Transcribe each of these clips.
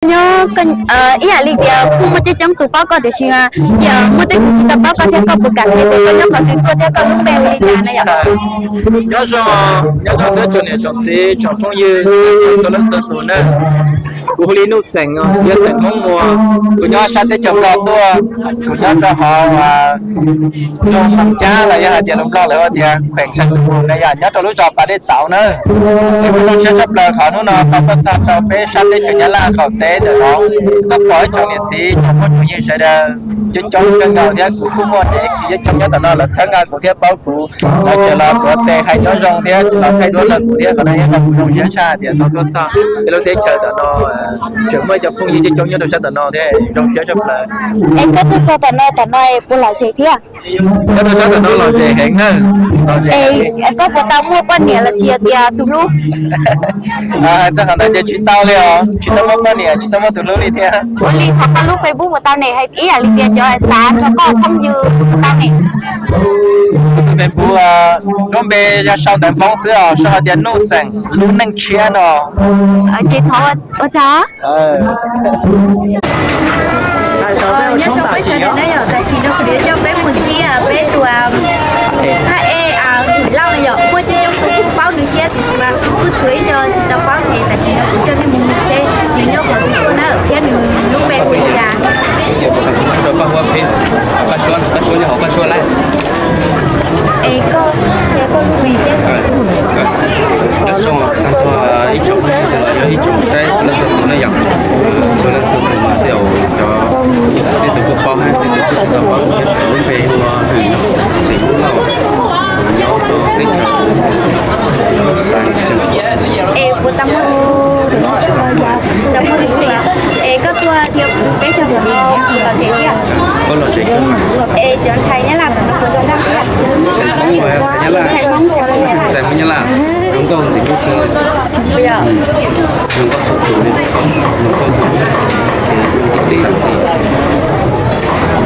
Nyob ib yam li tias kuj muaj coob coob tus paub koj tiam sis mas muaj tej tus tsis tau paub koj thiab, koj puas kam qhia tias koj nyob qhov twg tuaj thiab koj lub npe hu li cas na yom? Nyob zoo, nyob zoo tsoom niam tsoom txiv tsoom phooj ywg txhua leej txhua tus na. Kuv hu li Nuj Xeem, yog xeem Hmoob Muas. Kuv nyob sab teb chaws Nplog tuaj, kuv nyob rau hauv Moos Cab los yog hais tias lus Nplog lawv hu tias khueem Xais Xus Mus na yom, nyob rau lub zos Pas Dej Tauv na. Es kuv zoo siab tshaj plaws qhov hnub no tau tuaj txog rau peb sab teb chaws Nyab Laj qaum teb ntawm no, tuaj pom ib tsoom niam txiv tsoom phooj tsoom ywg sawv daws coob coob kawg nkaus thiab kuv kuj muaj cov F C coob coob nyob tom no los txhawb nqa kuv thiab paub kuv, los ces los tuav tes hais nyob zoo thiab los thaij duab rau kuv thiab, qhov no yog qhov kuv zoo siab tshaj tias tau tuaj txog peb lub teb chaws tom no tseem muaj cov phooj ywg coob coob nyob rau sab tom no thiab zoo siab tshaj plaws. Es koj tuaj txog tom no, tom no es puas lom zem thiab? Koj tuaj sab tom no lom zem heev na. Es koj puas tau muaj poj niam los sis tias tus hlub? Txog qhov ntawd ces tsis tau li os, tsis tau muaj poj niam tsis tau muaj tus hlub li thiab. Ua li thov koj lub Facebook puas tau ne, hais ib yam li tias cov xav nrog koj phooj ywg puas tau ne? Kuv tus Facebook lub npe yog sau ntawv Hmoob xwb os, sau hais tias Nuj Xeem lub neej tshiab no. Ces thov ua tsaug. Nyob zoo peb sawv daws na yom, tam sim no kuv yuav coj peb mus ntsib peb tus phab ej Hwm Lauj no yom, muaj coob coob tus kuj paub nws thiab tiam sis mas kuj tshuav ib co tsis tau paub ces tam sim no kuv coj nej mus seb nws nyob qhov twg na thiab nws lub npe hu li cas. Es koj, koj lub npe thiab. Nyob zoo tag nrho ib tsoom phooj ywg los yog ib tsoom saib txhua leej txhua tus na yom, txhua leej txhua tus mas tej zaum cov, tej tus kuj paub thiab tej tus kuj tsis tau paub thiab, kuv lub npe hu ua Hwm Xeem Hmoob Lauj, kuv nyob rau teb chaws Lub Xais, Xeev Khuam. Es puas tau muaj, tau muaj tus hlub? Es koj tuaj thiab peb caug tus no puas lom zem thiab? Koj lom zem kawg. Es cov ntxhais Nyab Laj tom no puas zoo nkauj thiab? Ntxhais Hmoob, ntxhais Hmoob Nyab Laj zoo nkauj ntxim hlub kawg. Zoo nkauj txhua tus li, zoo nkauj txhua tus.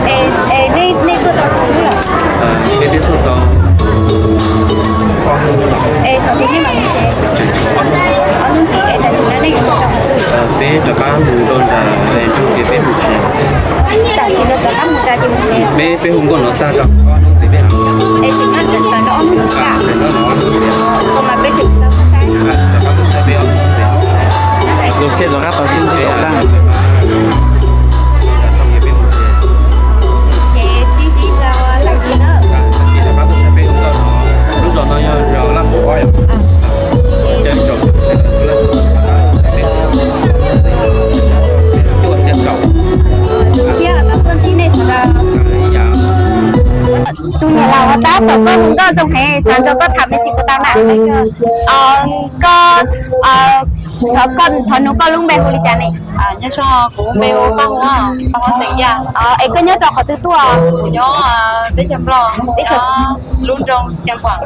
Es nej, nej tuaj tau tus hlub lawm? Peb twb tuaj tau ob hnub. Es thaum twg nej mam mus tsev? Tseem tshuav ob hnub. Ob hnub ntxiv es tam sim no nej yuav mus rau qhov twg? Peb rov qab mus rau nram nroog ces peb mus tsev. Tam sim no rov qab mus rau ces mus tsev. Peb, peb hu nkauj no tag rau ob hnub ntxiv peb. Es tseem nyob ntawm no ob hnub ntxiv. Mas peb tseem tau saib. Rov qab mus saib peb ob hnub ntxiv. Los seb rov qab tau sib ntsib tom qab. Lub zos no yog zos Laj Npuas Ob yom. Tus niam laus ua tab tom koj hu nkauj zoo heev, xav nrog koj tham me ntsis puas tau na? Koj, thov koj, thov nug koj lub npe hu li cas ne? Nyob zoo, kuv npe hu Paj Huab, Paj Huab xeem Yaj. Es koj nyob rau qhov twg tuaj? Kuv nyob teb chaws Nplog, teb chaws, lub nroog Xeev Khuam.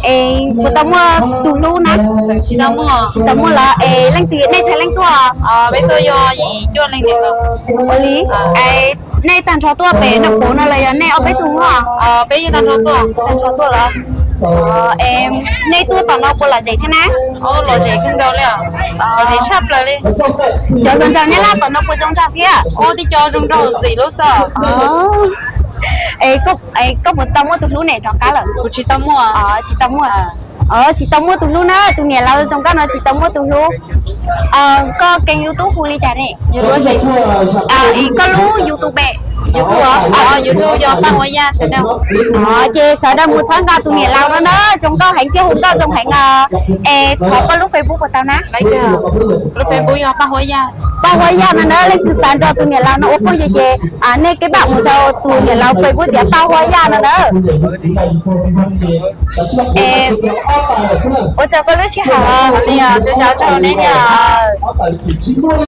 Es puas tau muaj tus hlub na? Tsis tau muaj. Tsis tau muaj los es leej twg, nej ntxhais leej tuaj? Peb tuaj yog yim cuaj leej niam ntxawm. Ua li, es nej tag nrho tuaj pem Naj Puv no los yog nej ob peb tug? Peb yeej tag nrho tuaj. Tag nrho tuaj los? Es nej tuaj tom no puas lom zem thiab na? Lom zem kawg nkaus li os. Lom zem tshaj plaws li. Cov hluas nraug Nyab Laj tom no puas zoo nraug thiab? Ua tib co zoo nraug ntxim hlub xwb. Es koj puas tau muaj tus hlub ne rov qab lawm? Kuv tsis tau muaj. Tsis tau muaj. Tsis tau muaj tus hlub na, tus niam laus zoo nkauj no tsis tau muaj tus hlub. Koj keeb YouTube hu li cas ne? Es koj lub YouTube, YouTube, YouTube yog Paj Huab Yaj Channel. Ces sawv daws mus txhawb nqa tus niam laus no na, zoo nkauj heev thiab hu nkauj zoo heev os. Es thov koj lub Facebook puas tau na? Lub Facebook yog Paj Huab Yaj. Paj Huab Yaj no na, leej twg xav nrog tus niam laus no ua phooj ywg ces nej keb npam mus rau tus niam laus Facebook tias Paj Huab Yaj no na. Es ua tsaug koj lub sij hawm. Ua tsaug rau nej thiab.